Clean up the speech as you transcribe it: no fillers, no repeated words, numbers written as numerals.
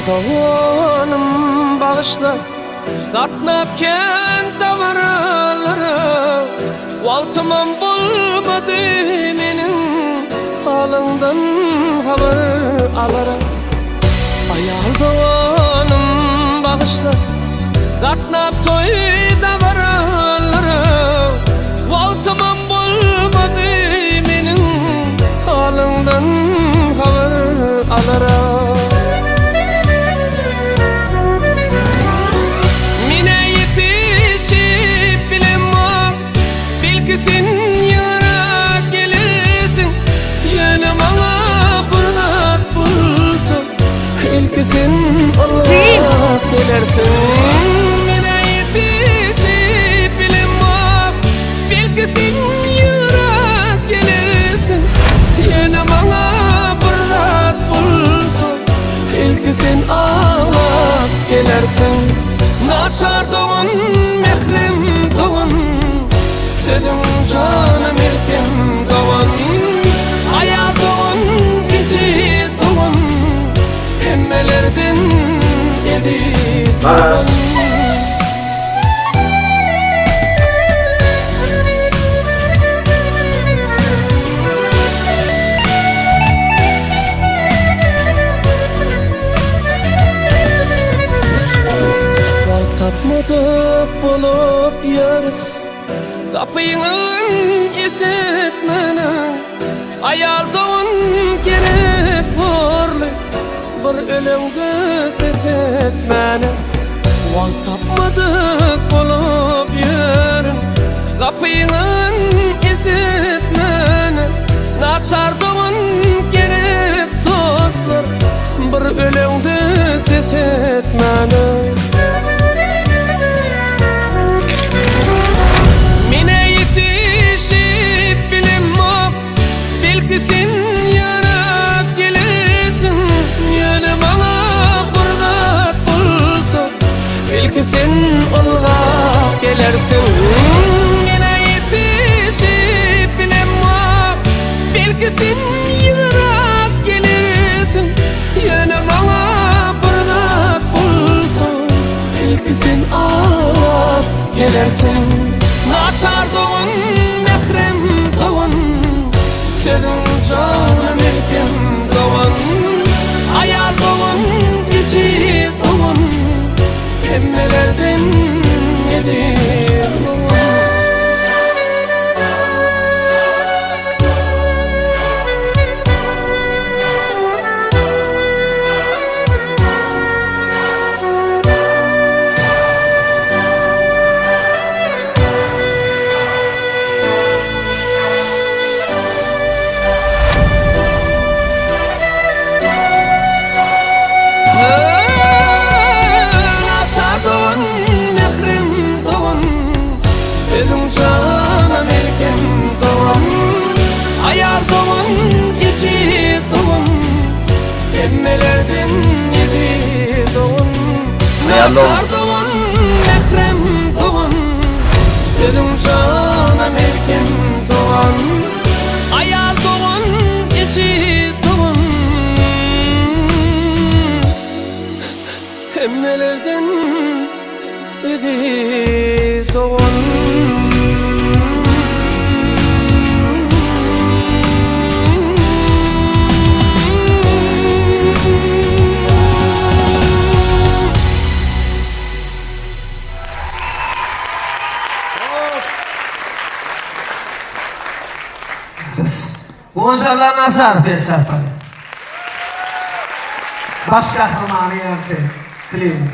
doganym bagyşla Gatnap kän dabaralara Wagtymam bolmady meniň Halyňdan habar alara Aýal doganym bagyşla Gatnap toý dabaralara Wagtymam bolmady meniň Halyňdan habar alara Menä ýetişip bilemok Belki sen ýygra gelersiň Ýöne maňa bir zat bolsa Ilki sen ylgap gelersiň Menä ýetişip bilemok Belki sen ýygra gelersiň Ýöne maňa bir zat bolsa Ilki sen aglap gelersiň Naçar dogan mährem dogan Sözüň jana melhem dogan Aýal dogan ejiz dogan Hemmelerden eziz dogan. Wagt tapmadyk bolup ýörüs Gapyňyň esetmene Aýal dogan gerek borly Bir öleňde ses etmäne Wagt tapmadyk bolup ýörün Gapyňyň esetmäne Naçar dogan gerek dostlar Bir öleňde ses etmäne Menä ýetişip bilemok Belki sen ýarap gelersiň Ýöne maňa bir zat bolsa Belki sen ylgap gelersiň Menä ýetişip bilemok Belki sen ýygrap gelersiň Ýöne maňa bir zat bolsa Belki sen aglap gelersiň Naçar dogan mährem dogan Sözüň jana melhem dogan Aýal dogan ejiz dogan Hemmelerden eziz dogan. Naçar dogan, mährem dogan, Sözüň jana melhem dogan, Aýal dogan, ejiz dogan, Hemmelerden eziz dogan, Naçar dogan, mährem dogan, Sözüň jana melhem dogan, Aýal dogan, ejiz dogan, Hemmelerden eziz dogan. Guwanç Allanazar Felsafa. Baş gahrymany ýazdy klibiň.